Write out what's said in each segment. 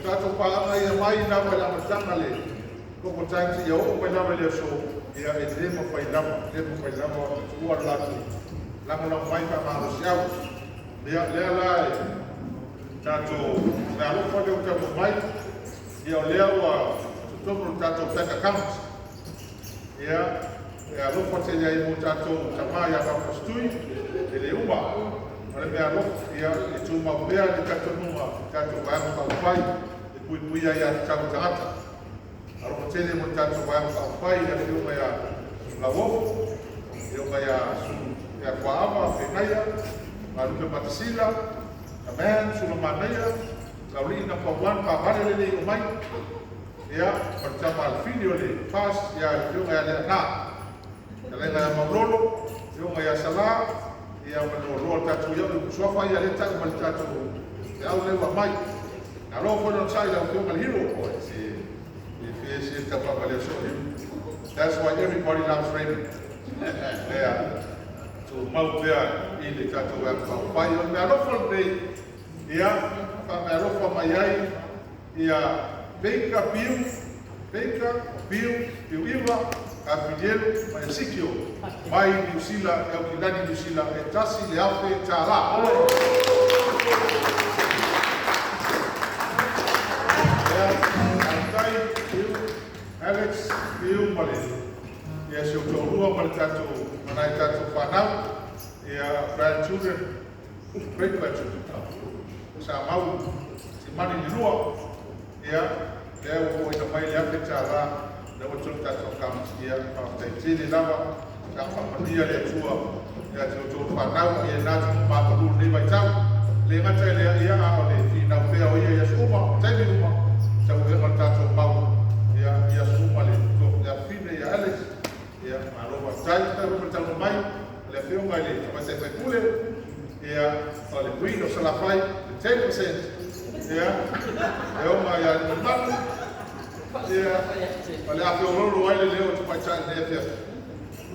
Tatou paaga ia mai lava i le amataga le Koko Times ia oo mai lava i le aso, ia e le mafai lava, le mafai lava ona tuua le latou lagolago mai faamalosiau. Ia lea la e tatou meaalofa lea ua taunuu mai, ia o lea ua totonu o le tatou bank account. Ia e alofa tele ai mo tatou tama ia Faamasitui, e le uma. O le meaalofa, ia e tumau pea le talitonuga i tatou Vaega Faaupufai e puipuia aia tatau a tagata. Alofa tele mo le tatou Vaega Faaupufai i le afioga ia Lauofo, afioga ia ia Fuaava Penaia, Galupe Matasila, Aman Sulamanaia, Laulii number 1 Pavale le lei o mai, ia, ma le tama a le Fili o le FAS, ia le afioga ia Leaana, fetalaiga ia Maulolo, afioga ia Sala, ia ma le loaloa o le tatou ia o suafa ia lea tau ma le tatou feau lea ua aumai. Alo foi lona sai lau afioga le hero, oi, se e se tau. That's why everybody loves Raymond. Lea, tumau pea i le tatou Vaega Faaupufai. O le meaalofa lenei, ia, faameaalofa mai ai, ia, Baker Piu, Baker, Piu, Piu Iva, Kapilielu, ma Esikio, mai Niu Sila, e Aukilani Niu Sila, e $1,000. Ia, faafetai, Piu, Alex, Piu ma le, ia si ou toalua ma le tatou, ma nai tatou fanau, ia, grandchildren, great grandchildren, sa mau timani le lua, ia, lea ua foina mai le $1,000, lea ua tolu tatou account, ia, faafetai tele lava, sa faamanuia le Atua, ia te outou fanau, ia na tu mapalu lenei vaitau. Le gata i lea, ia, a o le finau pea o ia i aso uma, taimi uma, tauega le tatou mau, ia, i aso uma le le afafine ia Alex, ia, malo faafetai. Tai foi ma mai, le afioga i le Tamaitai Faipule, ia, o le Queen of Salafai, le 10%, ia, e oma ia Limalimanu, ia, o le afeololo ai le leo o tamaitai i lenei afiafi.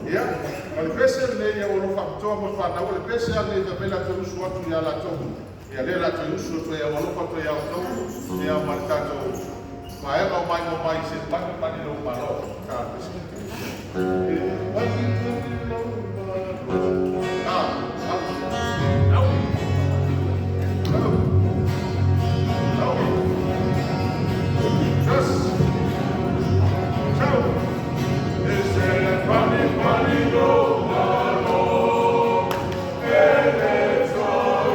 Ia, o le pese lenei ia ua alofa faapitoa mo le fanau, o le pese lava lenei fai mai latou usu atu ia latou. Ia lea latou usu atu ai ua alofa atu ia outou, ia ma le tatou vaega o mai mo mai se mani mani lou malo. Ta pese. E mani mani lou malo. Ah, au. Au. Au. Au. Just. Ciao. E se mani mani lou malo. E le toi.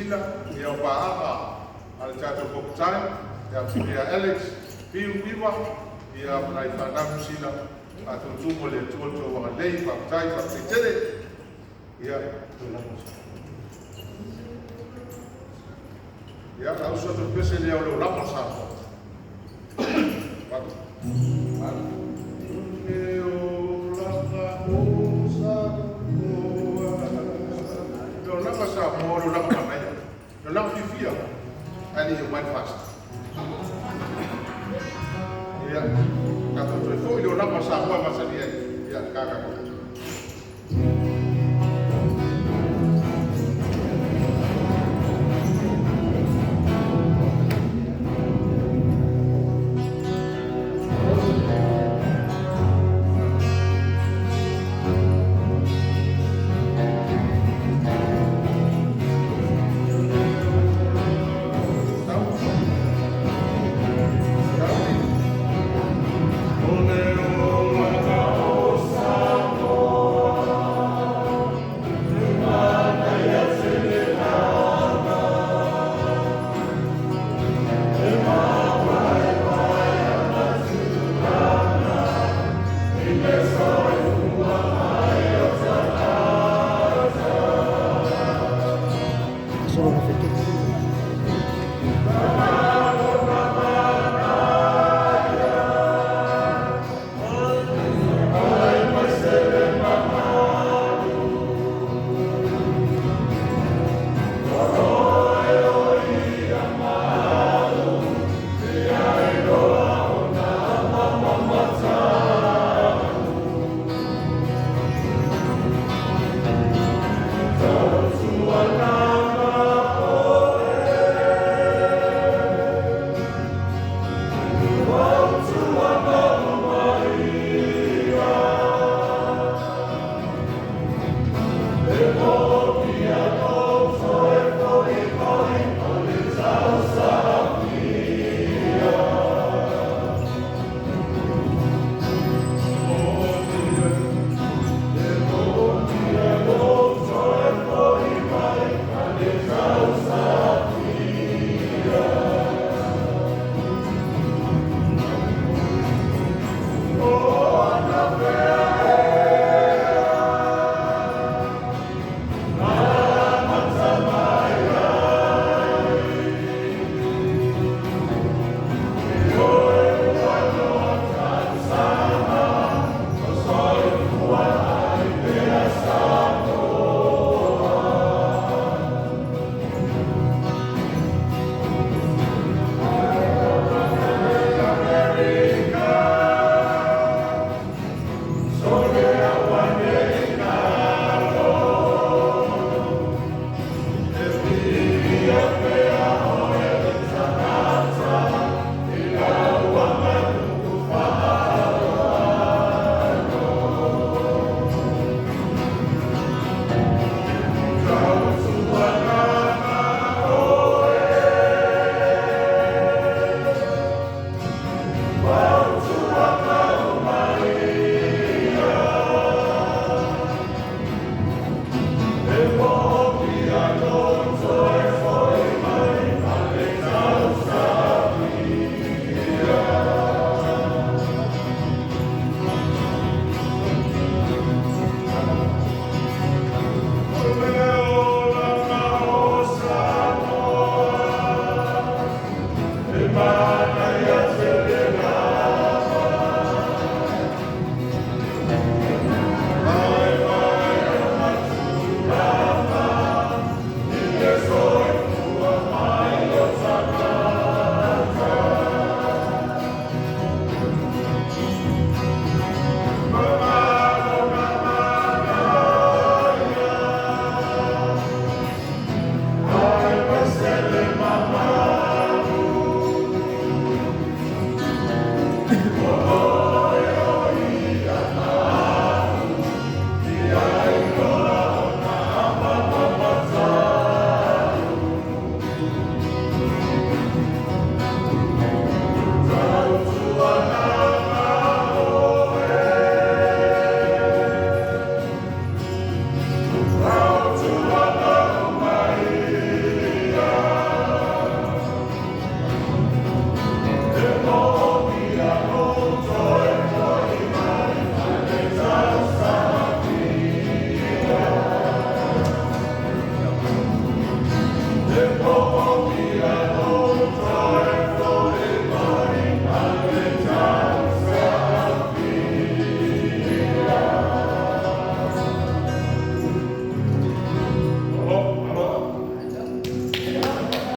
Sila, ia o paaga a le tatou Kokotai, ia ia Alex, Piu Iwa, ia ma nai fanau Sila, faatutumu le Atua le tou agalelei, faafetai, faafetai tele. Ia, ia, la uso atu pese lea o le olaga o Samoa. 8, Le olaga o Samoa. Le olaga Samoa, le olaga manaia. Le olaga fiafia. Ae le i omai le FAST. Ia, tatou toe foi le olaga o Samoa e masani ai. Ia, kaka.